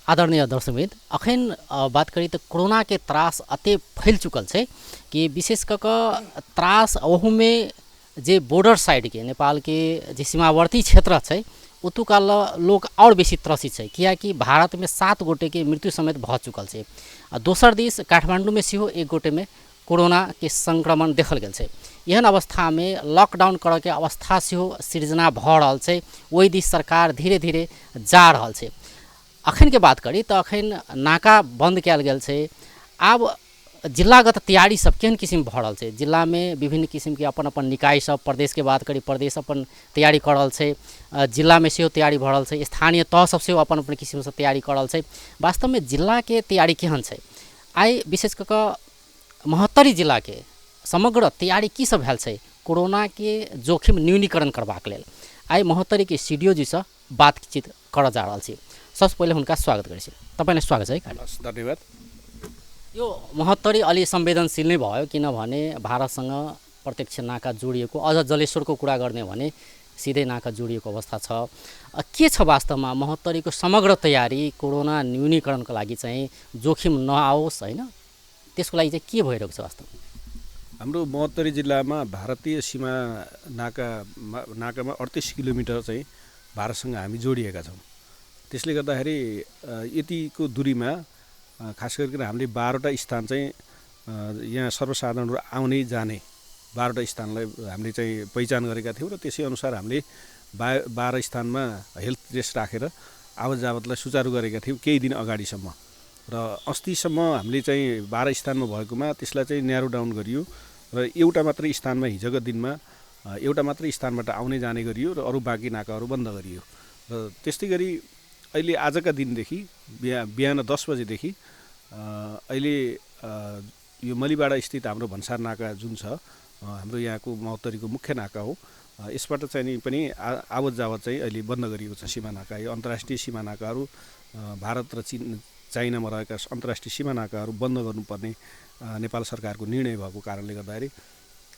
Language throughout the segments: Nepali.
आदरणीय दर्शकवृन्द, अखन बात करी तो कोरोना के त्रास अते फैल चुकल है कि विशेष क त्रास ओहू में जे बॉर्डर साइड के नेपाल के जे सीमावर्ती क्षेत्र है उतुका लोग और बेसी त्रसित है कियाकि भारत में 7 गोटे के मृत्यु समेत भ चुकल है। दोसर दिस काठमांडू में सेहो 1 गोटे में कोरोना के संक्रमण देखल गेल है। एहन अवस्था में लॉकडाउन करे के अवस्था सेहो सृजना भ रहल है। वही दिस सरकार धीरे धीरे जा रहल है। अखन के बात करी तो अखन नाका बंद कल गेल है। आब जिलागत तैयारी सब केहन किस्म भ रहल है। जिला में विभिन्न किस्म के अपन अपन निकाय सब, प्रदेश के बात करी प्रदेश अपन तैयारी कर रहल है। जिला में सेहो तैयारी भ रहल है। स्थानीय तह सब सेहो अपन अपन किस्म से तैयारी कर रहल है। वास्तव में जिला के तैयारी केहन है? आई विशेष क महोत्तरी जिला के समग्र तैयारी की सब भेल है कोरोना के जोखिम न्यूनीकरण करबाक लेल? आई महोत्तरी के सीडीओ जी से बातचीत कर जा रहल छी। सबसे पहले उनका स्वागत करै छी। तपाईलाई स्वागत है। धन्यवाद। यो महोत्तरी अलि संवेदनशील नै भयो किनभने भारतसँग प्रत्यक्ष नाका जोडिएको, अझ जलेश्वरको कुरा गर्ने भने सिधै नाका जोडिएको अवस्था छ। के छ वास्तवमा महोत्तरीको समग्र तयारी कोरोना न्यूनीकरणको लागि चाहिँ जोखिम नआओस् हैन, त्यसको लागि चाहिँ के भइरहेको छ वास्तवमा? हाम्रो महोत्तरी जिल्लामा भारतीय सीमा नाकामा 38 किलोमिटर चाहिँ भारतसँग हामी जोडिएका छौँ। त्यसले गर्दाखेरि यतिको दूरीमा खास गरिकन हामीले 12वटा स्थान चाहिँ यहाँ सर्वसाधारणहरू आउने जाने 12वटा स्थानलाई हामीले चाहिँ पहिचान गरेका थियौँ र त्यसै अनुसार हामीले 12 स्थानमा हेल्थ टेस्ट राखेर आवत जावतलाई सुचारू गरेका थियौँ केही दिन अगाडिसम्म। र अस्तिसम्म हामीले चाहिँ 12 स्थानमा भएकोमा त्यसलाई चाहिँ न्यारो डाउन गरियो र एउटा मात्रै स्थानमा हिजोको दिनमा एउटा मात्रै स्थानबाट आउने जाने गरियो र अरू बाँकी नाकाहरू बन्द गरियो। र त्यस्तै गरी अहिले आजका दिनदेखि बिहान 10 बजेदेखि अहिले यो मलिबाडा स्थित हाम्रो भन्सार नाका जुन छ हाम्रो यहाँको महोत्तरीको मुख्य नाका हो, यसबाट चाहिँ पनि आवत जावत चाहिँ अहिले बन्द गरिएको छ। सीमा नाका, यो अन्तर्राष्ट्रिय सीमा नाकाहरू भारत र चाइनामा रहेका अन्तर्राष्ट्रिय सीमा नाकाहरू बन्द गर्नुपर्ने नेपाल सरकारको निर्णय भएको कारणले गर्दाखेरि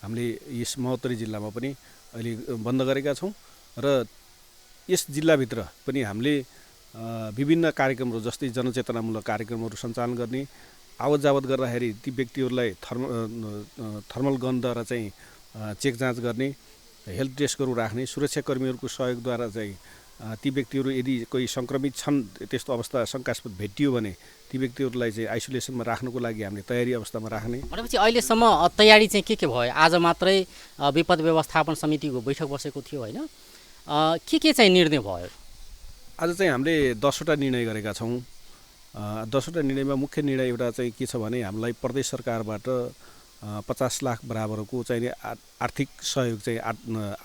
हामीले यस महोत्तरी जिल्लामा पनि अहिले बन्द गरेका छौँ। र यस जिल्लाभित्र पनि हामीले विभिन्न कार्यक्रमहरू जस्तै जनचेतनामूलक कार्यक्रमहरू सञ्चालन गर्ने, आवत जावत गर्दाखेरि ती व्यक्तिहरूलाई थर्मल गनद्वारा चाहिँ चेक जाँच गर्ने, हेल्थ डेस्कहरू राख्ने, सुरक्षाकर्मीहरूको सहयोगद्वारा चाहिँ ती व्यक्तिहरू यदि कोही सङ्क्रमित छन्, त्यस्तो अवस्था शङ्कास्पद भेटियो भने ती व्यक्तिहरूलाई चाहिँ आइसोलेसनमा राख्नुको लागि हामीले तयारी अवस्थामा राख्ने। भनेपछि अहिलेसम्म तयारी चाहिँ के भयो? आज मात्रै विपद व्यवस्थापन समितिको बैठक बसेको थियो होइन? के चाहिँ निर्णय भयो? आज चाहिँ हामीले 10वटा निर्णय गरेका छौँ। 10वटा निर्णयमा मुख्य निर्णय एउटा चाहिँ के छ भने हामीलाई प्रदेश सरकारबाट 50 लाख बराबरको चाहिँ आर्थिक सहयोग चाहिँ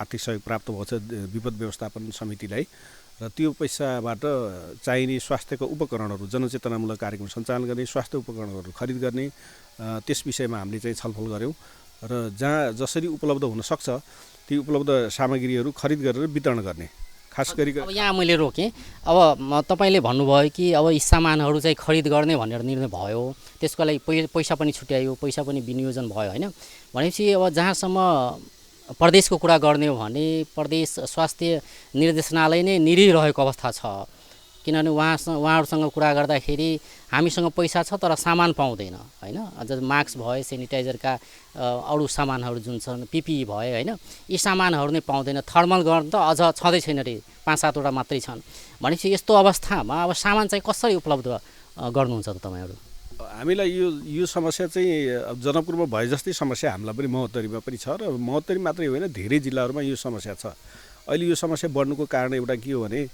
आर्थिक सहयोग प्राप्त भएको छ विपद व्यवस्थापन समितिलाई। र त्यो पैसाबाट चाहिने स्वास्थ्यको उपकरणहरू, जनचेतनामूलक कार्यक्रम सञ्चालन गर्ने, स्वास्थ्य उपकरणहरू खरिद गर्ने, त्यस विषयमा हामीले चाहिँ छलफल गऱ्यौँ। र जहाँ जसरी उपलब्ध हुन सक्छ ती उपलब्ध सामग्रीहरू खरिद गरेर वितरण गर्ने। खास गरी अब यहाँ मैले रोकेँ। अब तपाईँले भन्नुभयो कि अब यी सामानहरू चाहिँ खरिद गर्ने भनेर निर्णय भयो, त्यसको लागि पैसा पनि छुट्यायो, पैसा पनि विनियोजन भयो होइन? भनेपछि अब जहाँसम्म प्रदेशको कुरा गर्ने हो भने प्रदेश स्वास्थ्य निर्देशनालय नै निरिरहेको अवस्था छ। किनभने उहाँहरूसँग कुरा गर्दाखेरि हामीसँग पैसा छ तर सामान पाउँदैन होइन? अझ मास्क भयो, सेनिटाइजरका अरू सामानहरू जुन छन्, पिपिई भयो होइन, यी सामानहरू नै पाउँदैन। थर्मल गन त अझ छँदै छैन रे, 5-7वटा मात्रै छन्। भनेपछि यस्तो अवस्थामा अब सामान चाहिँ कसरी उपलब्ध गर्नुहुन्छ त तपाईँहरू? हामीलाई यो समस्या चाहिँ जनकपुरमा भए जस्तै समस्या हामीलाई पनि महोत्तरीमा पनि छ। र महोत्तरी मात्रै होइन, धेरै जिल्लाहरूमा यो समस्या छ। अहिले यो समस्या बढ्नुको कारण एउटा के हो भने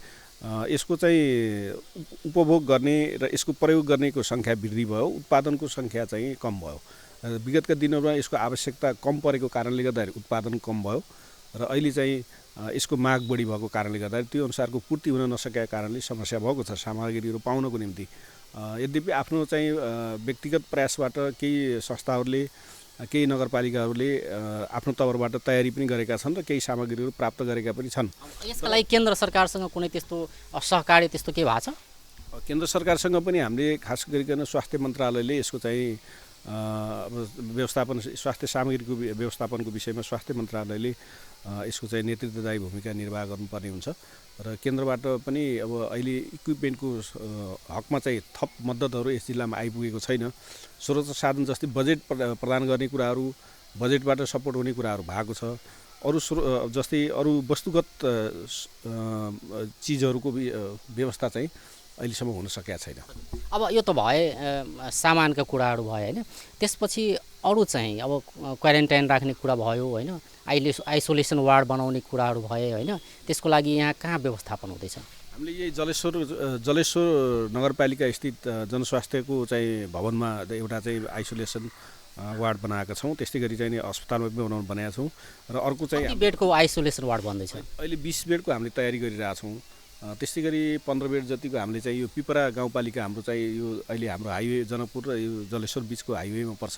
यसको चाहिँ उपभोग गर्ने र यसको प्रयोग गर्नेको सङ्ख्या वृद्धि भयो, उत्पादनको सङ्ख्या चाहिँ कम भयो। विगतका दिनहरूमा यसको आवश्यकता कम परेको कारणले गर्दाखेरि उत्पादन कम भयो र अहिले चाहिँ यसको माग बढी भएको कारणले गर्दाखेरि त्यो अनुसारको पूर्ति हुन नसकेका कारणले समस्या भएको छ सामग्रीहरू पाउनको निम्ति। यद्यपि आफ्नो चाहिँ व्यक्तिगत प्रयासबाट केही संस्थाहरूले, केही नगरपालिकाहरूले आफ्नो तवरबाट तयारी पनि गरेका छन् र केही सामग्रीहरू प्राप्त गरेका पनि छन्। यसका लागि केन्द्र सरकारसँग कुनै त्यस्तो सहकार्य त्यस्तो के भएको छ? केन्द्र सरकारसँग पनि हामीले खास गरिकन स्वास्थ्य मन्त्रालयले यसको चाहिँ व्यवस्थापन स्वास्थ्य सामग्रीको व्यवस्थापनको विषयमा स्वास्थ्य मन्त्रालयले यसको चाहिँ नेतृत्वदायी भूमिका निर्वाह गर्नुपर्ने हुन्छ र केन्द्रबाट पनि अब अहिले इक्विपमेन्टको हकमा चाहिँ थप मद्दतहरू यस जिल्लामा आइपुगेको छैन। स्रोत साधन जस्तै बजेट प्रदान गर्ने कुराहरू, बजेटबाट सपोर्ट हुने कुराहरू भएको छ। अरू जस्तै अरू वस्तुगत चिजहरूको व्यवस्था चाहिँ अहिलेसम्म हुन सकेका छैन। अब यो त भए सामानका कुराहरू भयो होइन, त्यसपछि अरू चाहिँ अब क्वारेन्टाइन राख्ने कुरा भयो होइन, आइसोलेसन वार्ड बनाउने कुराहरू भए होइन, त्यसको लागि यहाँ कहाँ व्यवस्थापन हुँदैछ? हामीले यही जलेश्वर नगरपालिका स्थित जनस्वास्थ्यको चाहिँ भवनमा एउटा चाहिँ आइसोलेसन वार्ड बनाएका छौँ। त्यस्तै गरी चाहिँ अस्पतालमा पनि बनाएका छौँ र अर्को चाहिँ कति बेडको आइसोलेसन वार्ड बन्दैछ? अहिले 20 बेडको हामीले तयारी गरिरहेछौँ। त्यस्तै गरी 15 बेड जतिको हामीले चाहिँ यो पिपरा गाउँपालिका हाम्रो चाहिँ यो अहिले हाम्रो हाइवे जनकपुर र यो जलेश्वर बिचको हाइवेमा पर्छ,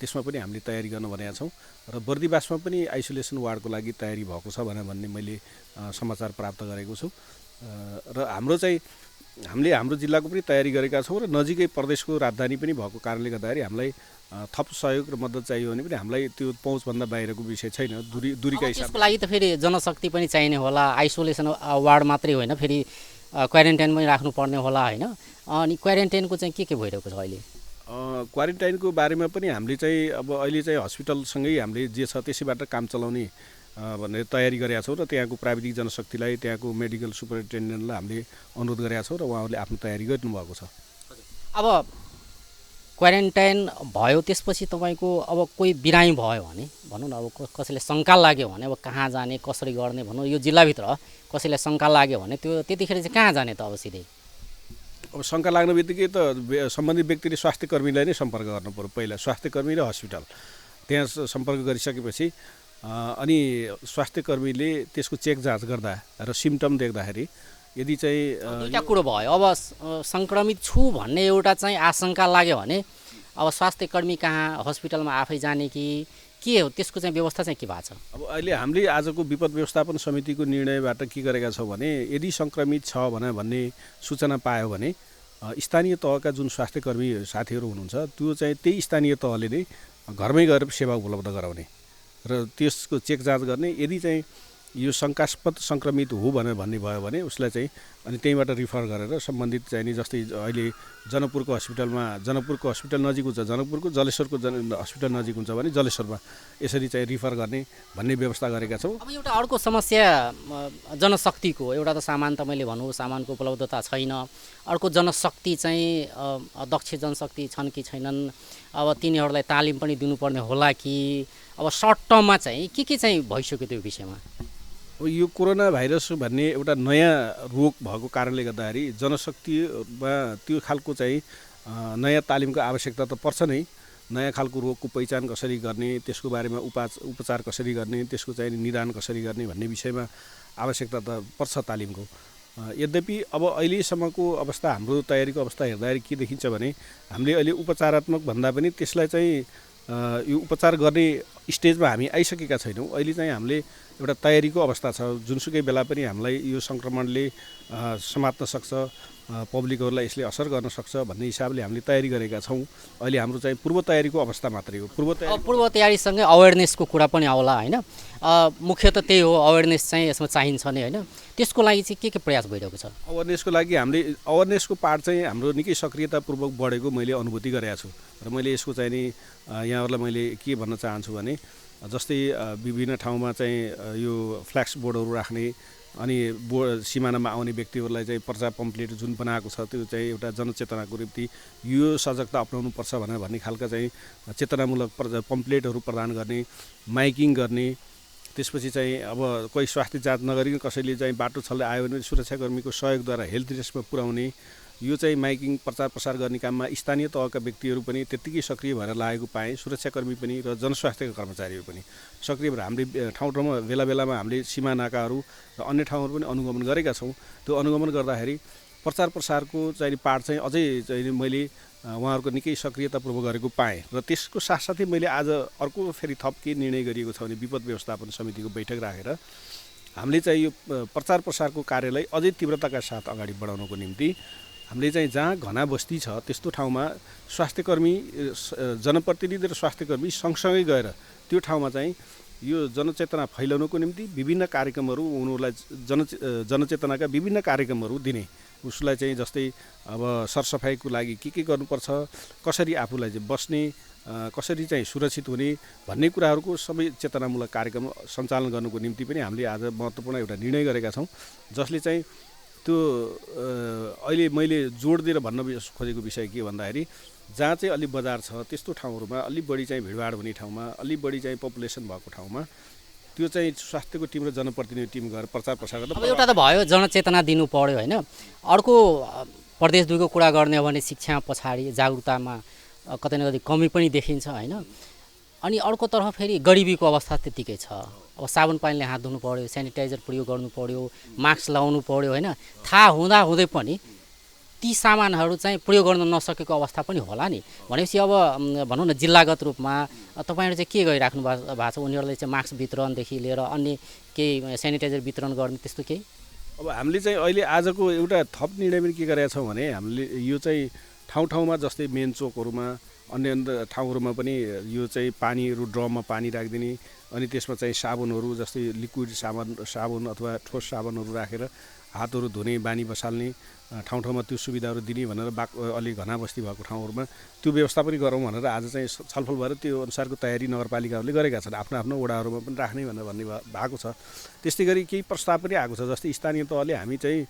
त्यसमा पनि हामीले तयारी गर्न भनेका छौँ र बर्दिवासमा पनि आइसोलेसन वार्डको लागि तयारी भएको छ भन्ने मैले समाचार प्राप्त गरेको छु र हामीले हाम्रो जिल्लाको पनि तयारी गरेका छौँ र नजिकै प्रदेशको राजधानी पनि भएको कारणले गर्दाखेरि हामीलाई थप सहयोग र मद्दत चाहियो भने पनि हामीलाई त्यो पहुँचभन्दा बाहिरको विषय छैन। दूरीका हिसाबले त्यसको लागि त फेरि जनशक्ति पनि चाहिने होला, आइसोलेसन वार्ड मात्रै होइन फेरि क्वारेन्टाइन पनि राख्नुपर्ने होला होइन। अनि क्वारेन्टाइनको चाहिँ के भइरहेको छ अहिले? क्वारेन्टाइनको बारेमा पनि हामीले चाहिँ अब अहिले चाहिँ हस्पिटलसँगै हामीले जे छ त्यसैबाट काम चलाउने भनेर तयारी गरेका छौँ र त्यहाँको प्राविधिक जनशक्तिलाई, त्यहाँको मेडिकल सुपरिन्टेन्डेन्टलाई हामीले अनुरोध गरेका छौँ र उहाँहरूले आफ्नो तयारी गर्नुभएको छ। अब क्वारेन्टाइन भयो त्यसपछि तपाईँको अब कोही बिरामी भयो भने भनौँ न, अब कसैले शङ्का लाग्यो भने अब कहाँ जाने, कसरी गर्ने भनौँ, यो जिल्लाभित्र कसैलाई शङ्का लाग्यो भने त्यो त्यतिखेर चाहिँ कहाँ जाने त? अब सिधै अब शङ्का लाग्ने बित्तिकै त सम्बन्धित व्यक्तिले स्वास्थ्य कर्मीलाई नै सम्पर्क गर्नु पर्यो। पहिला स्वास्थ्य कर्मी र हस्पिटल त्यहाँ सम्पर्क गरिसकेपछि अनि स्वास्थ्य कर्मीले त्यसको चेक जाँच गर्दा र सिम्टम देख्दाखेरि यदि चाहिँ दुईवटा कुरो भयो। अब सङ्क्रमित छु भन्ने एउटा चाहिँ आशंका लाग्यो भने अब स्वास्थ्य कर्मी कहाँ, हस्पिटलमा आफै जाने कि के हो, त्यसको चाहिँ व्यवस्था चाहिँ के भएको छ? अब अहिले हामीले आजको विपद व्यवस्थापन समितिको निर्णयबाट के गरेका छौँ भने यदि सङ्क्रमित छ भन्ने सूचना पायो भने स्थानीय तहका जुन स्वास्थ्य कर्मी साथीहरू हुनुहुन्छ त्यो चाहिँ त्यही स्थानीय तहले नै घरमै गएर सेवा उपलब्ध गराउने र त्यसको चेक जाँच गर्ने। यदि चाहिँ यो शङ्कास्पद सङ्क्रमित हो भन्ने भयो भने उसलाई चाहिँ अनि त्यहीँबाट रिफर गरेर सम्बन्धित चाहिँ नि जस्तै अहिले जनकपुरको हस्पिटल नजिक हुन्छ, जनकपुरको जलेश्वरको हस्पिटल नजिक हुन्छ भने जलेश्वरमा यसरी चाहिँ रिफर गर्ने भन्ने व्यवस्था गरेका छौँ। अब एउटा अर्को समस्या जनशक्तिको, एउटा त सामान त मैले भनौँ सामानको उपलब्धता छैन, अर्को जनशक्ति चाहिँ दक्ष जनशक्ति छन् कि छैनन्, अब तिनीहरूलाई तालिम पनि दिनुपर्ने होला कि अब सर्ट टर्ममा चाहिँ के चाहिँ भइसक्यो त्यो विषयमा? यो कोरोना भाइरस भन्ने एउटा नयाँ रोग भएको कारणले गर्दाखेरि जनशक्तिमा त्यो खालको चाहिँ नयाँ तालिमको आवश्यकता त पर्छ नै। नयाँ खालको रोगको पहिचान कसरी गर्ने, त्यसको बारेमा उपचार कसरी गर्ने, त्यसको चाहिँ निदान कसरी गर्ने भन्ने विषयमा आवश्यकता त पर्छ तालिमको। यद्यपि अब अहिलेसम्मको अवस्था, हाम्रो तयारीको अवस्था हेर्दाखेरि के देखिन्छ भने हामीले अहिले उपचारात्मक भन्दा पनि त्यसलाई चाहिँ यो उपचार गर्ने स्टेजमा हामी आइसकेका छैनौँ। अहिले चाहिँ हामीले एउटा तयारीको अवस्था छ, जुनसुकै बेला पनि हामीलाई यो सङ्क्रमणले समात्न सक्छ, पब्लिकहरूलाई यसले असर गर्न सक्छ भन्ने हिसाबले हामीले तयारी गरेका छौँ। अहिले हाम्रो चाहिँ पूर्व तयारीको अवस्था मात्रै हो। पूर्व तयारीसँगै अवेरनेसको कुरा पनि आउला होइन, मुख्य त त्यही हो, अवेरनेस चाहिँ यसमा चाहिन्छ नै होइन। त्यसको लागि चाहिँ के प्रयास भइरहेको छ? अवेरनेसको लागि हामीले अवेरनेसको पार्ट चाहिँ हाम्रो निकै सक्रियतापूर्वक बढेको मैले अनुभूति गरेको छु र मैले यसको चाहिँ नि यहाँहरूलाई मैले के भन्न चाहन्छु भने जस्तै विभिन्न ठाउँमा चाहिँ यो फ्ल्याक्स बोर्डहरू राख्ने, अनि सिमानामा आउने व्यक्तिहरूलाई चाहिँ पर्चा पम्पलेट जुन बनाएको छ त्यो चाहिँ एउटा जनचेतनाको निम्ति यो सजगता अपनाउनुपर्छ भन्ने खालका चाहिँ चेतनामूलक पम्पलेटहरू प्रदान गर्ने, माइकिङ गर्ने। त्यसपछि चाहिँ अब कोही स्वास्थ्य जाँच नगरिकन कसैले चाहिँ बाटो छल्दै आयो भने सुरक्षाकर्मीको सहयोगद्वारा हेल्थ डेस्कमा पुर्याउने, यो चाहिँ माइकिङ प्रचार प्रसार गर्ने काममा स्थानीय तहका व्यक्तिहरू पनि त्यत्तिकै सक्रिय भएर लागेको पाएँ, सुरक्षाकर्मी पनि र जनस्वास्थ्यका कर्मचारीहरू पनि सक्रिय भएर हामीले ठाउँ ठाउँमा बेला हामीले सीमा नाकाहरू र अन्य ठाउँहरू पनि अनुगमन गरेका छौँ। त्यो अनुगमन गर्दाखेरि प्रचार प्रसारको चाहिँ पार्ट चाहिँ अझै चाहिँ मैले उहाँहरूको निकै सक्रियतापूर्वक गरेको पाएँ र त्यसको साथसाथै मैले आज अर्को फेरि थप के निर्णय गरिएको छ भने विपद व्यवस्थापन समितिको बैठक राखेर हामीले चाहिँ यो प्रचार प्रसारको कार्यलाई अझै तीव्रताका साथ अगाडि बढाउनको निम्ति हामीले चाहिँ जहाँ घना बस्ती छ त्यस्तो ठाउँमा स्वास्थ्यकर्मी जनप्रतिनिधि र स्वास्थ्यकर्मी सँगसँगै गएर त्यो ठाउँमा चाहिँ यो जनचेतना फैलाउनको निम्ति विभिन्न कार्यक्रमहरू उनीहरूलाई जनचेतनाका विभिन्न कार्यक्रमहरू दिने उसलाई चाहिँ जस्तै अब सरसफाइको लागि के गर्नुपर्छ, कसरी आफूलाई चाहिँ बस्ने, कसरी चाहिँ सुरक्षित हुने भन्ने कुराहरूको सबै चेतनामूलक कार्यक्रम सञ्चालन गर्नुको निम्ति पनि हामीले आज महत्त्वपूर्ण एउटा निर्णय गरेका छौँ, जसले चाहिँ त्यो अहिले मैले जोड दिएर भन्न खोजेको विषय के भन्दाखेरि जहाँ चाहिँ अलि बजार छ त्यस्तो ठाउँहरूमा अलि बढी चाहिँ भिडभाड हुने ठाउँमा, अलि बढी चाहिँ पपुलेसन भएको ठाउँमा त्यो चाहिँ स्वास्थ्यको टिम र जनप्रतिनिधि टिम गएर प्रचार प्रसार गर्दा अब एउटा त भयो जनचेतना दिनु पर्यो होइन। अर्को प्रदेश 2 को कुरा गर्ने हो भने शिक्षा पछाडि जागरुकतामा कतै न कतै कमी पनि देखिन्छ होइन। अनि अर्कोतर्फ फेरि गरिबीको अवस्था त्यतिकै छ। अब साबुन पानीले हात धुनु पर्यो, सेनिटाइजर प्रयोग गर्नु पर्यो, मास्क लगाउनु पर्यो होइन। थाहा हुँदै पनि ती सामानहरू चाहिँ प्रयोग गर्न नसकेको अवस्था पनि होला नि। भनेपछि अब भनौँ न जिल्लागत रूपमा तपाईँहरू चाहिँ के गरिराख्नु भएको छ? उनीहरूले चाहिँ मास्क वितरणदेखि लिएर अन्य केही सेनिटाइजर वितरण गर्ने त्यस्तो केही? अब हामीले चाहिँ अहिले आजको एउटा थप निर्णय पनि के गरेका छौँ भने हामीले यो चाहिँ ठाउँमा जस्तै मेन चोकहरूमा अन्य ठाउँहरूमा पनि यो चाहिँ पानीहरू ड्रममा पानी राखिदिने, अनि त्यसमा चाहिँ साबुनहरू जस्तै लिक्विड साबुन अथवा ठोस साबुनहरू राखेर हातहरू धुने बानी बसाल्ने ठाउँमा त्यो सुविधाहरू दिने भनेर अलि घना बस्ती भएको ठाउँहरूमा त्यो व्यवस्था पनि गरौँ भनेर आज चाहिँ छलफल भएर त्यो अनुसारको तयारी नगरपालिकाहरूले गरेका छन्। आफ्नो वडाहरूमा पनि राख्ने भनेर भन्ने भएको छ। त्यस्तै गरी केही प्रस्ताव पनि आएको छ, जस्तै स्थानीय तहले हामी चाहिँ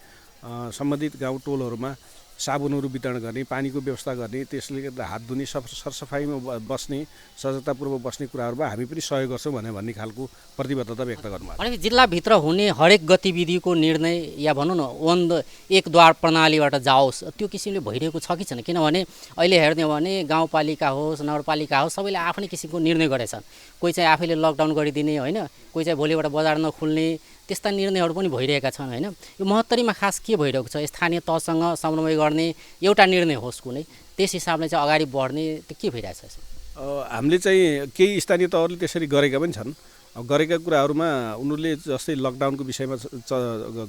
सम्बन्धित गाउँ टोलहरूमा साबुनहरू वितरण गर्ने, पानीको व्यवस्था गर्ने, त्यसले गर्दा हात धुने, सरसफाइमा बस्ने, सजगतापूर्वक बस्ने कुराहरूमा हामी पनि सहयोग गर्छौँ भन्ने खालको प्रतिबद्धता व्यक्त गर्नुभएको छ। अनि जिल्लाभित्र हुने हरेक गतिविधिको निर्णय या भनौँ न एक द्वार प्रणालीबाट जाओस् त्यो किसिमले भइरहेको छ कि छैन? किनभने अहिले हेर्ने हो भने गाउँपालिका होस् नगरपालिका होस् सबैले आफ्नै किसिमको निर्णय गरेछन्। कोही चाहिँ आफैले लकडाउन गरिदिने होइन, कोही चाहिँ भोलिबाट बजार नखुल्ने, त्यस्ता निर्णयहरू पनि भइरहेका छन् होइन। यो महोत्तरीमा खास के भइरहेको छ? स्थानीय तहसँग समन्वय गर्ने एउटा निर्णय होस् कुनै, त्यस हिसाबले चाहिँ अगाडि बढ्ने त्यो के भइरहेछ? हामीले चाहिँ केही स्थानीय तहहरूले त्यसरी गरेका पनि छन्। गरेका कुराहरूमा उनीहरूले जस्तै लकडाउनको विषयमा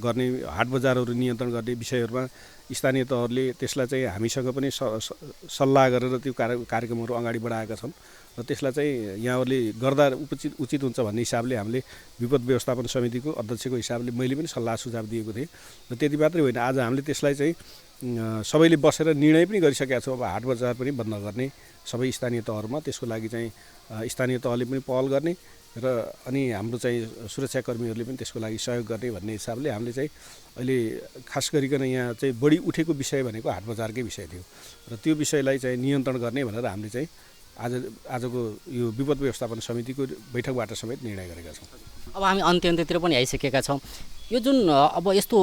गर्ने, हाट बजारहरू नियन्त्रण गर्ने विषयहरूमा स्थानीय तहहरूले त्यसलाई चाहिँ हामीसँग पनि सल्लाह गरेर त्यो कार्यक्रमहरू अगाडि बढाएका छन् र त्यसलाई चाहिँ यहाँहरूले गर्दा उचित हुन्छ भन्ने हिसाबले हामीले विपद व्यवस्थापन समितिको अध्यक्षको हिसाबले मैले पनि सल्लाह सुझाव दिएको थिएँ। र त्यति मात्रै होइन, आज हामीले त्यसलाई चाहिँ सबैले बसेर निर्णय पनि गरिसकेका छौँ। अब हाट बजार पनि बन्द गर्ने सबै स्थानीय तहहरूमा, त्यसको लागि चाहिँ स्थानीय तहले पनि पहल गर्ने र अनि हाम्रो चाहिँ सुरक्षाकर्मीहरूले पनि त्यसको लागि सहयोग गर्ने भन्ने हिसाबले हामीले चाहिँ अहिले खास गरिकन यहाँ चाहिँ बढी उठेको विषय भनेको हाट बजारकै विषय थियो र त्यो विषयलाई चाहिँ नियन्त्रण गर्ने भनेर हामीले चाहिँ आजको यो विपद व्यवस्थापन समितिको बैठकबाट समेत निर्णय गरेका छौँ। अब हामी अन्त्यतिर पनि आइसकेका छौँ। यो जुन अब यस्तो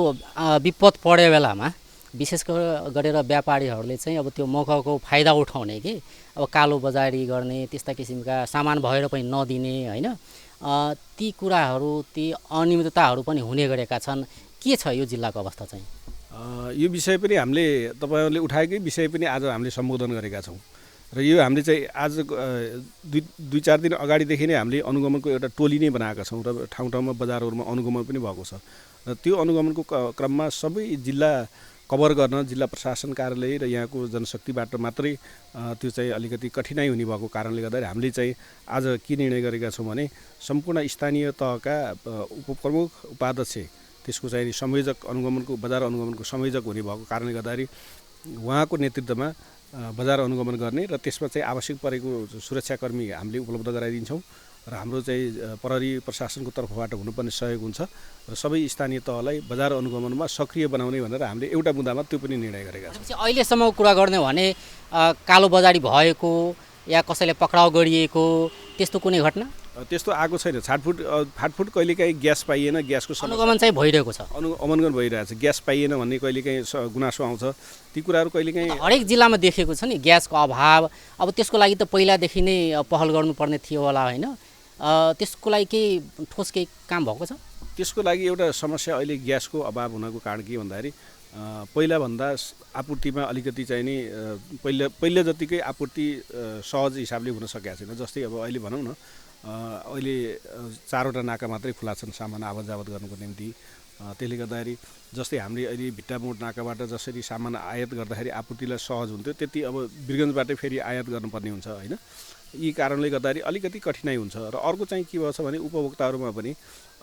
विपद परे बेलामा विशेष गरेर व्यापारीहरूले चाहिँ अब त्यो मौकाको फाइदा उठाउने कि अब कालो बजारी गर्ने, त्यस्ता किसिमका सामान भएर पनि नदिने होइन, ती कुराहरू, ती अनियमितताहरू पनि हुने गरेका छन्। के छ यो जिल्लाको अवस्था चाहिँ? यो विषय पनि हामीले तपाईँहरूले उठाएकै विषय पनि आज हामीले सम्बोधन गरेका छौँ र यो हामीले चाहिँ आज 2-4 दिन अगाडिदेखि नै हामीले अनुगमनको एउटा टोली नै बनाएका छौँ र ठाउँमा बजारहरूमा अनुगमन पनि भएको छ र त्यो अनुगमनको क्रममा सबै जिल्ला कभर गर्न जिल्ला प्रशासन कार्यालय र यहाँको जनशक्तिबाट मात्रै त्यो चाहिँ अलिकति कठिनाइ हुने भएको कारणले गर्दा हामीले चाहिँ आज के निर्णय गरेका छौँ भने सम्पूर्ण स्थानीय तहका उपप्रमुख, उपाध्यक्ष, त्यसको चाहिँ संयोजक, अनुगमनको बजार अनुगमनको संयोजक हुने भएको कारणले गर्दाखेरि उहाँको नेतृत्वमा बजार अनुगमन गर्ने र त्यसमा चाहिँ आवश्यक परेको सुरक्षाकर्मी हामीले उपलब्ध गराइदिन्छौँ र हाम्रो चाहिँ प्रहरी प्रशासनको तर्फबाट हुनुपर्ने सहयोग हुन्छ र सबै स्थानीय तहलाई बजार अनुगमनमा सक्रिय बनाउने भनेर हामीले एउटा मुद्दामा त्यो पनि निर्णय गरेका छौँ। अहिलेसम्म कुरा गर्ने हो भने कालो बजारी भएको या कसैले पक्राउ गरिएको त्यस्तो कुनै घटना त्यस्तो आएको छैन। फाटफुट कहिलेकाहीँ ग्यास पाइएन, ग्यासको अनुगमन चाहिँ भइरहेको छ, अनुगमन भइरहेछ, ग्यास पाइएन भन्ने कहिलेकाहीँ गुनासो आउँछ। ती कुराहरू कहिलेकाहीँ हरेक जिल्लामा देखेको छ नि ग्यासको अभाव। अब त्यसको लागि त पहिलादेखि नै पहल गर्नुपर्ने थियो होला होइन? त्यसको लागि केही ठोस केही काम भएको छ? त्यसको लागि एउटा समस्या अहिले ग्यासको अभाव हुनको कारण के भन्दाखेरि पहिलाभन्दा आपूर्तिमा अलिकति चाहिँ नि पहिला जतिकै आपूर्ति सहज हिसाबले हुन सकेको छैन। जस्तै अब अहिले भनौँ न अहिले 4वटा नाका मात्रै खुला छन् सामान आवत जावत गर्नुको निम्ति। त्यसले गर्दाखेरि जस्तै हामीले अहिले भिट्टामोड नाकाबाट जसरी सामान आयात गर्दाखेरि आपूर्तिलाई सहज हुन्थ्यो त्यति अब वीरगन्जबाटै फेरि आयात गर्नुपर्ने हुन्छ होइन। यी कारणले गर्दाखेरि अलिकति कठिनाइ हुन्छ र अर्को चाहिँ के भन्छ भने उपभोक्ताहरूमा पनि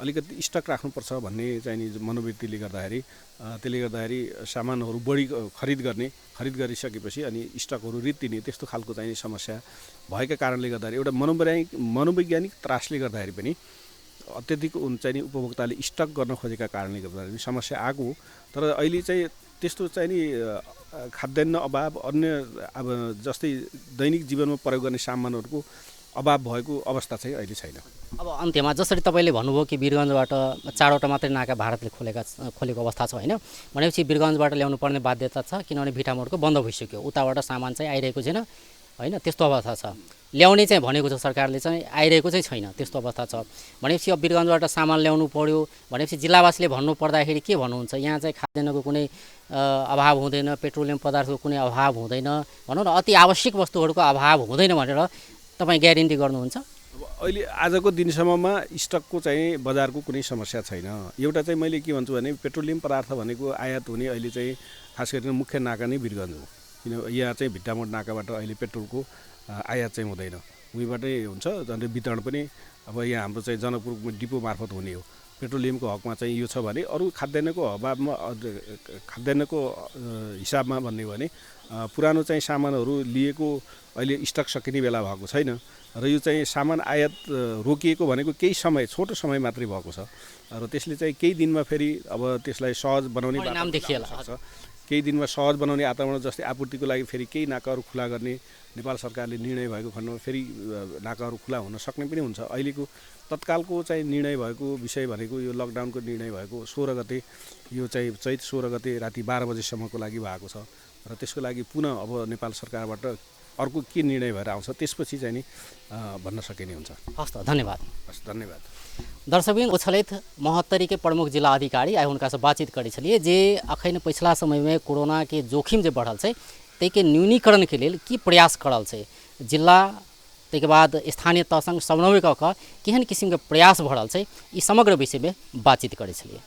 अलिकति स्टक राख्नुपर्छ भन्ने चाहिँ नि मनोवृत्तिले गर्दाखेरि त्यसले गर्दाखेरि सामानहरू बढी खरिद गरिसकेपछि अनि स्टकहरू रित्तिने त्यस्तो खालको चाहिँ समस्या भएका कारणले गर्दाखेरि एउटा मनोवैज्ञानिक त्रासले गर्दाखेरि पनि अत्यधिक चाहिँ नि उपभोक्ताले स्टक गर्न खोजेका कारणले गर्दाखेरि समस्या आएको हो। तर अहिले चाहिँ त्यस्तो चाहिँ नि खाद्यान्न अभाव अन्य अब जस्तै दैनिक जीवनमा प्रयोग गर्ने सामानहरूको अभाव भएको अवस्था चाहिँ अहिले छैन। अब अन्त्यमा जसरी तपाईँले भन्नुभयो कि वीरगन्जबाट 4वटा मात्रै नाका भारतले खोलेको अवस्था छ होइन, भनेपछि वीरगन्जबाट ल्याउनु पर्ने बाध्यता छ किनभने भिटामोडको बन्द भइसक्यो, उताबाट सामान चाहिँ आइरहेको छैन होइन, त्यस्तो अवस्था छ। ल्याउने चाहिँ भनेको छ सरकारले चाहिँ आइरहेको चाहिँ छैन, त्यस्तो अवस्था छ। भनेपछि अब वीरगन्जबाट सामान ल्याउनु पर्यो भनेपछि जिल्लावासीले भन्नु पर्दाखेरि के भन्नुहुन्छ, यहाँ चाहिँ खाद्यान्नको कुनै अभाव हुँदैन, पेट्रोलियम पदार्थको कुनै अभाव हुँदैन, भनौँ न अति आवश्यक वस्तुहरूको अभाव हुँदैन भनेर तपाईँ ग्यारेन्टी गर्नुहुन्छ? अब अहिले आजको दिनसम्ममा स्टकको चाहिँ बजारको कुनै समस्या छैन। एउटा चाहिँ मैले के भन्छु भने पेट्रोलियम पदार्थ भनेको आयात हुने अहिले चाहिँ खास गरेर मुख्य नाका नै वीरगन्ज हो, किन यहाँ चाहिँ भिट्टामोड नाकाबाट अहिले पेट्रोलको आयात चाहिँ हुँदैन, उहीँबाटै हुन्छ। अन्त वितरण पनि अब यहाँ हाम्रो चाहिँ जनकपुर डिपो मार्फत हुने हो। पेट्रोलियमको हकमा चाहिँ यो छ भने अरू खाद्यान्नको अभावमा खाद्यान्नको हिसाबमा भन्ने हो भने पुरानो चाहिँ सामानहरू लिएको अहिले स्टक सकिने बेला भएको छैन र यो चाहिँ सामान आयात रोकिएको भनेको केही समय छोटो समय मात्रै भएको छ र त्यसले चाहिँ केही दिनमा फेरि अब त्यसलाई सहज बनाउने नाम देखिएला केही दिनमा सहज बनाउने वातावरण जस्तै आपूर्तिको लागि फेरि केही नाकाहरू खुला गर्ने नेपाल सरकारले निर्णय भएको खण्डमा फेरि नाकाहरू खुला हुन सक्ने पनि हुन्छ। अहिलेको तत्कालको चाहिँ निर्णय भएको विषय भनेको यो लकडाउनको निर्णय भएको 16 गते, यो चाहिँ चैत 16 गते राति 12 बजेसम्मको लागि भएको छ र त्यसको लागि पुनः अब नेपाल सरकारबाट अर्को के निर्णय भएर आउँछ त्यसपछि चाहिँ नि भन्न सकिने हुन्छ। हस् त, धन्यवाद। हस्, धन्यवाद। दर्शकबिन उछलित महोत्तरी के प्रमुख जिला अधिकारी आए उनका से बातचीत करी छलिए जे अखन पिछला समय में कोरोना के जोखिम जे बढ़ल है ते के न्यूनीकरण के लिए की प्रयास करल है जिला ते के बाद स्थानीय तह संग समन्वय क केहन किसिम के प्रयास बढ़ल है, ई समग्र विषय में बातचीत करी छलिए।